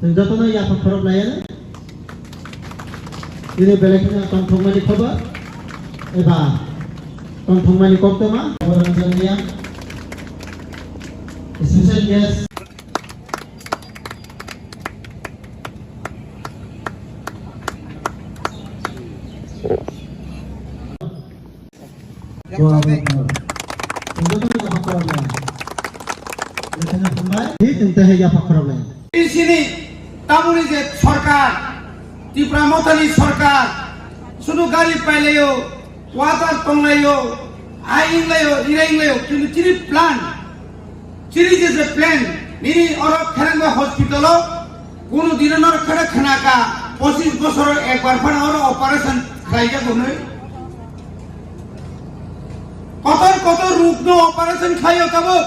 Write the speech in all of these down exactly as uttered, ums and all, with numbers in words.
Chwng jotono yapha khorok laiya. Bini belai kheno tongthokmani khobor eba tongthokmani koktwma Ranjan Reang, special guest. Chwng tei hai yapha khorok lai. Sini tamoni je sorkar, Tipra Mothani sorkar, sudu gari pailaio, water tonglaio, ai wnglaio, ira wnglaio, kintu chini plan, chini je je plan, nini oro Kherengba hospital o, kunu dino noro khana khana ka, pochis bosor ekbar phano oro operation khlaijak hwnwi. Kotor kotor rukno operation khlaio tabuk.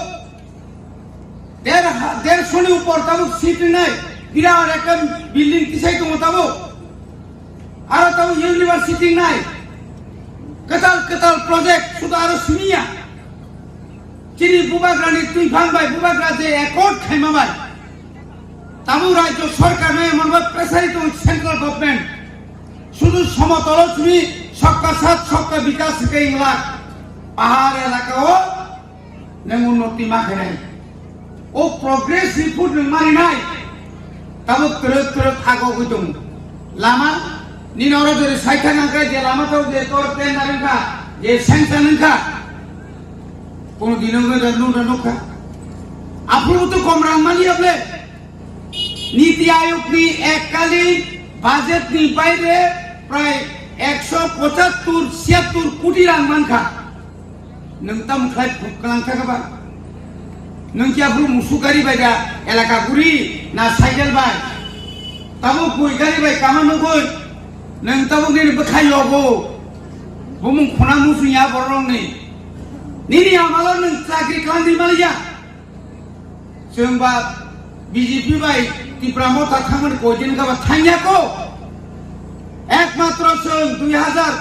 Der ha-, dershoni upor tabuk seat wngnai. Birat ekta building tisai tongo tabuk. Aro tabuk university wngnai. Kwtal kwtal project sudu aro siniya. Chini bubagrani twiphang bai bubagra je accord khaima bai. Tabuk rajyo sorkar no emon bai pressure tongo central government. Sudu somotolo simi sabka saath sabka vikas hwnkhe wngla. Pahar elaka o nwng unnoti ma khainai. O progress report nwng marinai. Tabuk twrwk twrwk agogwi tongo. Lama, nini oro jori saithang wngkha, je lama tok je tor tender wngkha, je sanction wngkha. Kono dino wngkha, nukha nukha. Aphuru to kom rang mani able. Niti Ayog ni ekkalin budget ni baire prai ekso pochattur, siyattur koti rang mankha. Nwng tamo khlai phuk kwlang thaka ba? Nwng khe aphuru musuk gari bai da elaka guri na cycle bai? Tamo bui gari bai kama nugui? Nwng tamo nini bwkhai logo. Bumung khuna musu ya borok ni. Nini amalo nwng chakri kwlangdi maliya. Chwng ba B J P bai Tipra Motha thangmani koidin kha ba thangya ko. Ekmatro chwng dui hazar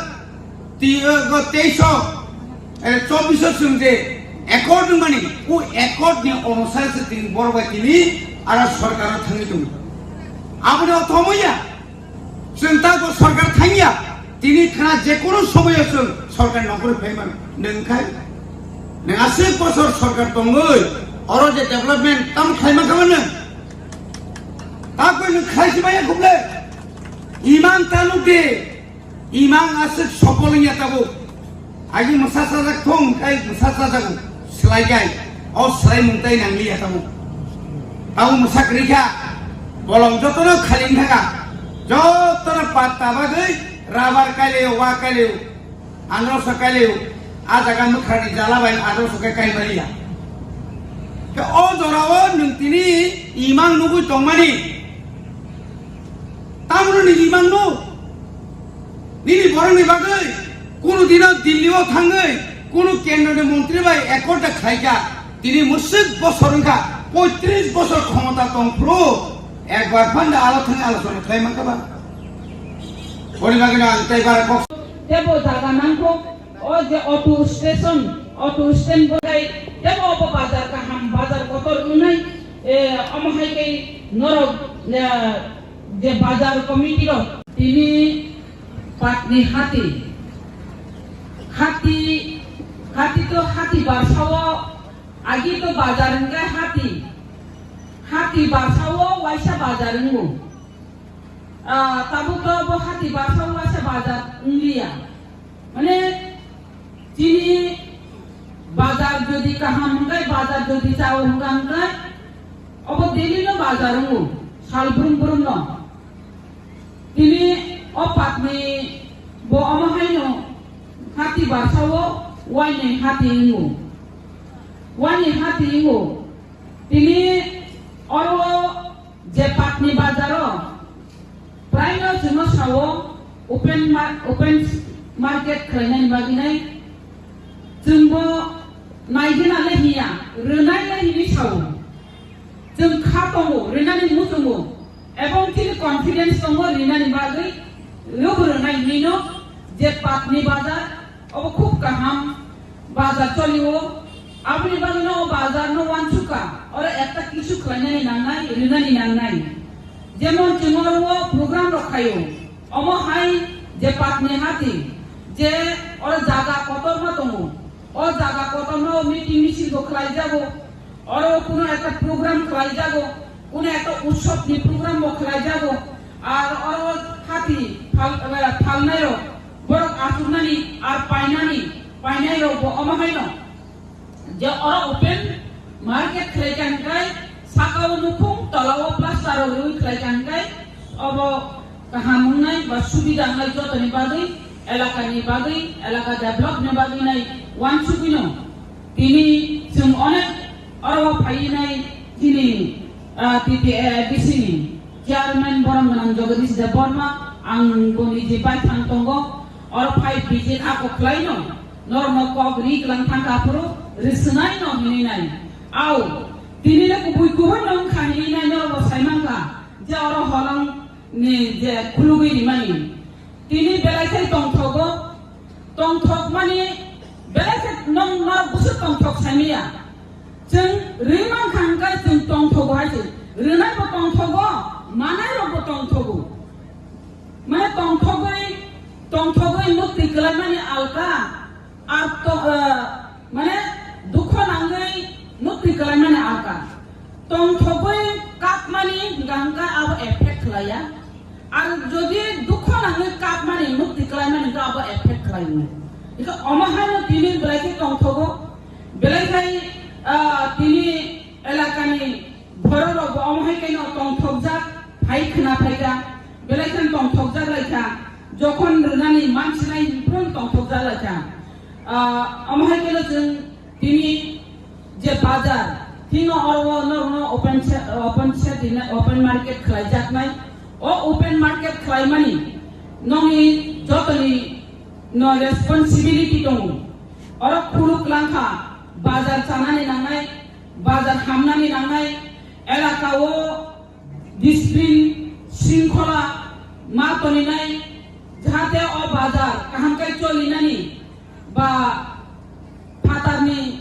ti-, eh, go teis o, eh, chobbish o chwng je accord wngmani, o accord ni onusare se tini borok bai tini aro sorkar o thangwi tongo. Aboni othomo ya. Chwng ta bo sorkar thangya, tini khna je kono somoyo chwng sorkar nokori phai mano. Nwng khai, nwng aswk bosor sorkar tongwi, oro je development tamo khlai mankha nwng? Ta koi nwng khlai si maya khuble? Imang ta nuk di, imang aswk sopol wngya tabuk. Agi mwsa sajak thung, kai mwsa sajak slai kai. O slai mung tai nang liya tamo. Tamo mwsa kwrwi kha. Bolong jotono khali wng thaka. Jotono patta bagwi rubber kailio, wa kailio, andro sa kailio. A jaga mwkhrani jala bai andro sa kai kai maliya. Ke o jorao nwng tini imang nugwi tongmani. Tamoni imang no? Nini borokni bagwi kunu dino Delhi o thangwi kunu kendroni montri bai accord da khlaikha. Tini mwswk bosor wngkha, poitris bosor khomota tongphuru ekbar phanda alo thangwi alochona khlai mankha ba? Boni bagwino ang tei bara kok. Tebo jaga nangkho. O je auto station, auto stand bo kai, tebo obo bazar kaham, bazar kotor wngnai, eh, omo hai kai norok, eh, je bazar committee rok. Tini patni hati, hati, hati to hati barsao, agi to bazar wngkha hati, hati barsao waisa bazar wngo. Ah, tabuk to bo hati barsao waisa bazar wngliya. Mane, chini bazar jodi kaham hwnkhe, bazar jodi chao hwnkha hwnkhe, obo daily no bazar wngo, sal brum brum no. Tini o patni bo omo haino hati barsao waini hati wngo. Waini hati wngo. Tini oro je patni bazaro, Prai no chwngno sao open mar-, open market khlainani bagwi nai. Chwngbo naigwna le hiya, rwnai le hinwi sao. Chwng kha tongo, rwnani muchungo. Ebong chini confidence tongo rwnani bagwi, rwbo rwnai hinwi no je patni bazar, obo khub kaham. Bazar cholio, aboni bagwino o bazarno uansukha, oro ekta kisu khlainani nangnai, rinani nangnai. Jemon chwng oro o program rok khaio, omo hai je Patni hati, je oro jaga kotorma tongo, o jaga kotorma o meeting misil bo khlai jago, oro kuno ekta program khlai jago, kuno ekta utsob ni program bo khlai jago, ar oro hati phal-, eh, phalnai rok, borok achuknani ar painani, painai rok bo omo haino. Je oro open market khlai kha hwnkhe, saka o nukhung, tola o plaster rwi khlai kha hwnkhe, obo kaham wngnai ba subida wngnai jotoni bagwi, elakani bagwi, elaka developni bagwi nai uansugwino. Tini chwng onek oro phaiwi nai chini, ah, T T A D C ni chairman borom gwnang Jagadish Debbarma, ang bo niji baithang tongo, oro phai visit ako khlaino. Norokno kok ri klang thang kha phuru, ri swnai no hinwi nai. Au, tini le kubui kubui no wngkha hinwi nai norok bo sai mankha, je oro holong ni je khulugwi rimani. Tini belai khai tongthogo, tongthok mani belai khai nong norok busu tongthok saimaya. Chwng ri mankha hwnkhe chwng tongthogo hai se. Rwnai bo tongthogo, manai rok bo tongthogo. Mane tongthogwi, tongthogwi mukti kwlaimani alka, ar to, eh, mane dukho nangwi mukti kwlaimani alka. Tongthogwi kapmani hwnkha hwnkha abo effect khlaiya. Ar jodi dukho nangwi kapmani mukti kwlaimani hwnkha abo effect khlaio. Hwnkhe omo haino tini belai khe tongthogo, belai khai, ah, tini elakani Borok rok bo omo hai khe no tongthokjak phai khna phaikha, belai khe no tongthokjak lai kha, jokhon rwnani mansinai phuru no tongthokjak lai kha. Ah, omo hai khe no chwng tini je bazar, tino oro no, no open se-, open shed, open market khlai jaknai. O open market khlaimani nongni jotoni no responsibility tongo. Oro khuluk langkha, bazar chanani nangnai, bazar hamnani nangnai, elaka o discipline, shringkhola ma toninai, jahate o bazar kaham khe cholinani ba phatarni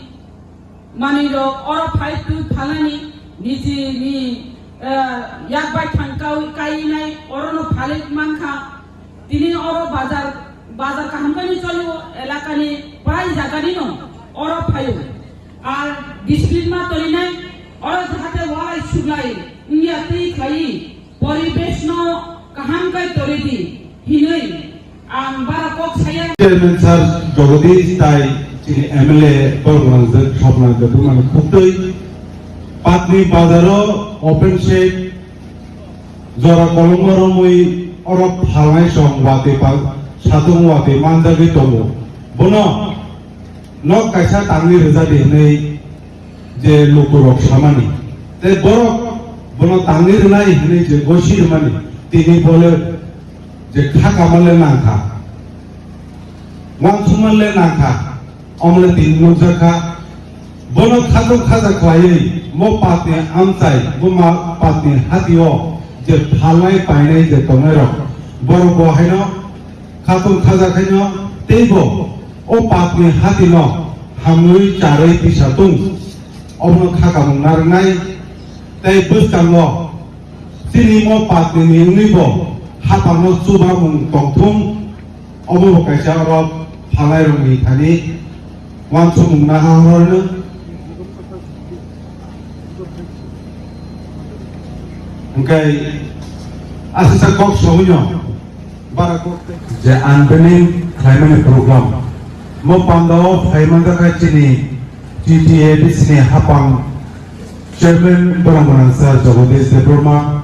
manwirok oro phai twi phalnani nijini, eh, yak bai thang kai-, kainai orono phalwi mankha. Tini oro bazar, bazar kaham khe ni choli o elakani prai jaganino oro phaio. Ar discipline ma tolinai, oro jahate walai suglai wngya twi khlai, poribesh no kaham khe tori di hinwi ang bara kok saya. Chairman sir Jagadish tai chini M L A borok rok khapna jotmani khuktwi Patni bazaro open shed jora kolokma romwi oro phalnai song watwi pa-, satung watwi manjagwi tongo. Bono nok kaisa tangwi rwja di hinwi je lukurok samani. Tei borok bono tangwi rwnai hinwi je gosi rwmani, tini bole je kha kamal le nangkha, uansukma le nangkha, omo le tini nukjakha. Bono khatung khaja khlaiwi mo patni amchai, bo ma patni hatio je phalnai painai je tongnairok, borok bo haino khatung khaja khaino teibo o patni hatino hamwi charwi tisa tung. Obono kha kamung narwknai tei bwskango chini mo patni ni wngwi bo hapangno chubamung tongthung. Obo bo kaisa oro phalnai rokni thani uansukmung naha horno. Hwnkhe aswksa kok sogwino bara kok je unveiling khlaimani program. Mo pandao phaimanjakha chini T T A D C ni hapang chairman borok gwnang sir Jagadish Debbarma,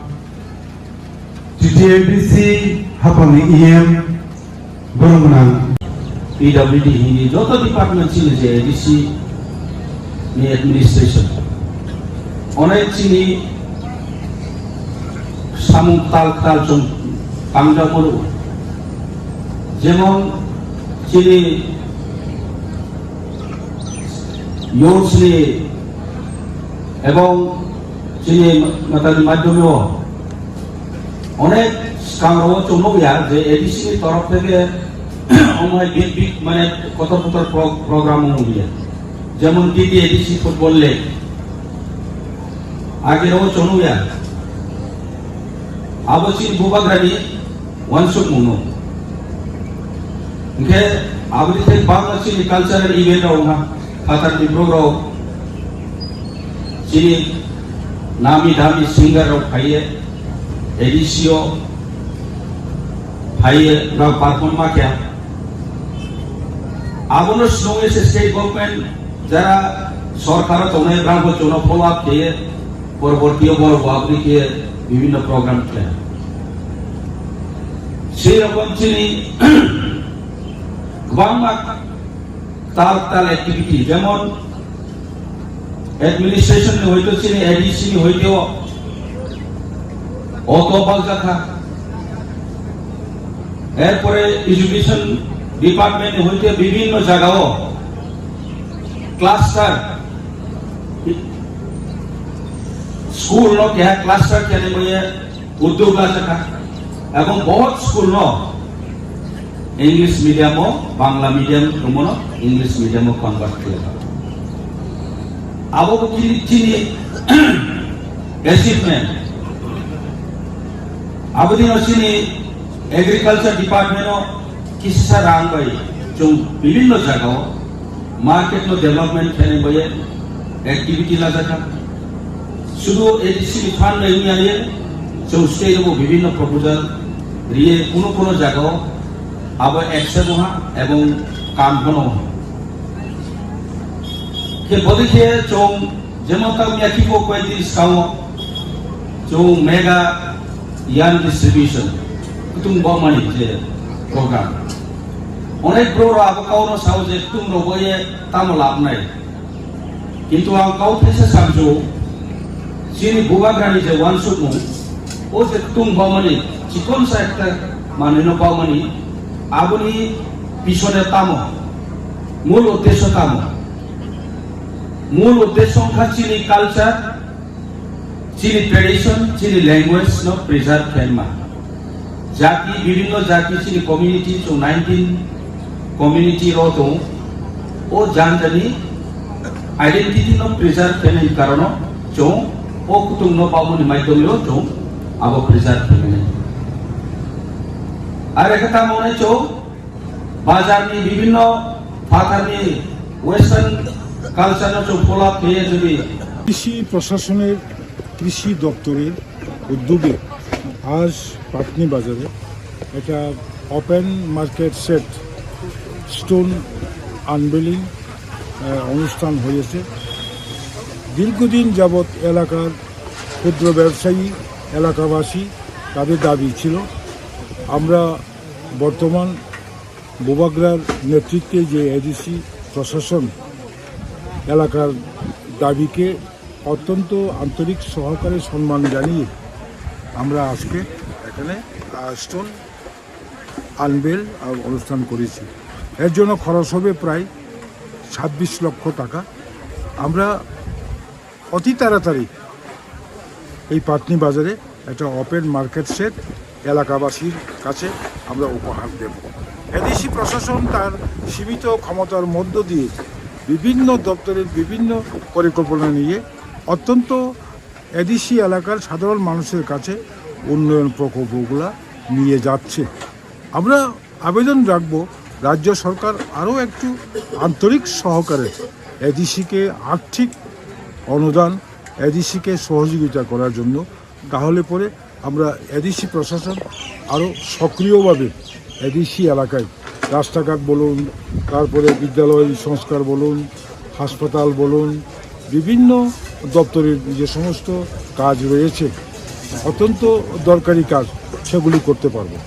T T A D C hapangni E M borok gwnang, P W D hini joto department chini je A D C ni administration. Onek chini samung tal tal chong tangjak mano. Jemon chini youths ni ebong chini matani madhyome o onek swkang rok o chwng nukya je A D C ni torof theke omo hai big big mane kotor kotor pro-, program wngya. Jemon T T A D C football league. Age rok o chwng nukya. Abo chini bubagrani wansukmung no. Hwnkhe aboni thai bangma chini cultural event rok wngkha, phatar ni borok rok chini nami dami singer rok phaiye, A D C o phaiye, rok perform ma khe. Abono swrwngwi se state government jara sorkaro tongnai, brangbo chwngno follow up khaiye, porbortiyo borok bo aboni khe bibhinno program khlai. Sei rokom chini kwbangma tal tal activity, jemon administration ni hoito chini A D C ni hoito auto bal jakha, erpore education department ni hoito bibhinno jagao cluster school no keha cluster khe nai boye udyog lajakha, ebong bahut school no English medium o, Bangla medium tongmano English medium o convert khlai. Abo bo chini, chini achievement. Abo dino chini agriculture department o kisa rang bai chwng bibhinno jagao market no development khainai bai activity lajakha. Sudu A D C ni fund bai wngya ye, chwng state o bibhinno proposal riye kuno kuno jagao abo accept wngha ebong kam phano wngha. Khe bodi khe chwng jemon tamo ya kibo koi din sao chwng mega yarn distribution kutung bomani je program. Onek bro abo kaono sao je kutung rogo ye tamo labnai. Kintu ang kau thaisa samjou, chini bubagrani je wansukmung, o je kutung bomani, chikonsa ekta manwino bomani, aboni pisone tamo, mul uddesho tamo. Mul uddesho wngkha chini culture, chini tradition, chini language no preserve khaima. Jati, bibhinno jati chini community, chwng nineteen community ro tong, o janjani identity no preserve khainai karono chwng o kutung no bamoni maidom yo chwng abo preserve khainai. Are khe tamo nai chwng bazar ni bibhinno phathar ni western culture no chwng follow up khe jodi কৃষি প্রশাসনের কৃষি দপ্তরের উদ্যোগে আজ পাটনি বাজারে একটা open market set stone unveiling অনুষ্ঠান হয়েছে। দীর্ঘদিন যাবৎ এলাকার ক্ষুদ্র ব্যবসায়ী, এলাকাবাসী তাদের দাবি ছিল, আমরা বর্তমান বুবাগ্রার নেতৃত্বে যে এডিসি প্রশাসন এলাকার দাবিকে অত্যন্ত আন্তরিক সহকারে সম্মান জানিয়ে আমরা আজকে এখানে, আহ, স্টোন আনভেল, আহ, অনুষ্ঠান করেছি। এর জন্য খরচ হবে প্রায় ছাব্বিশ লক্ষ টাকা। আমরা অতি তাড়াতাড়ি এই পাটনি বাজারে একটা ওপেন মার্কেট সেট এলাকাবাসীর কাছে আমরা উপহার দেব। এডিসি প্রশাসন তার সীমিত ক্ষমতার মধ্য দিয়ে বিভিন্ন দপ্তরের বিভিন্ন পরিকল্পনা নিয়ে অত্যন্ত এডিসি এলাকার সাধারণ মানুষের কাছে উন্নয়ন প্রকল্পগুলা নিয়ে যাচ্ছে। আমরা আবেদন রাখব রাজ্য সরকার আরও একটু আন্তরিক সহকারে এডিসিকে আর্থিক অনুদান, এডিসিকে সহযোগিতা করার জন্য। তাহলে পরে আমরা এডিসি প্রশাসন আরও সক্রিয়ভাবে এডিসি এলাকায় রাস্তাঘাট বলুন, তারপরে বিদ্যালয় সংস্কার বলুন, হাসপাতাল বলুন, বিভিন্ন দপ্তরের যে সমস্ত কাজ রয়েছে, অত্যন্ত দরকারি কাজ, সেগুলি করতে পারবো।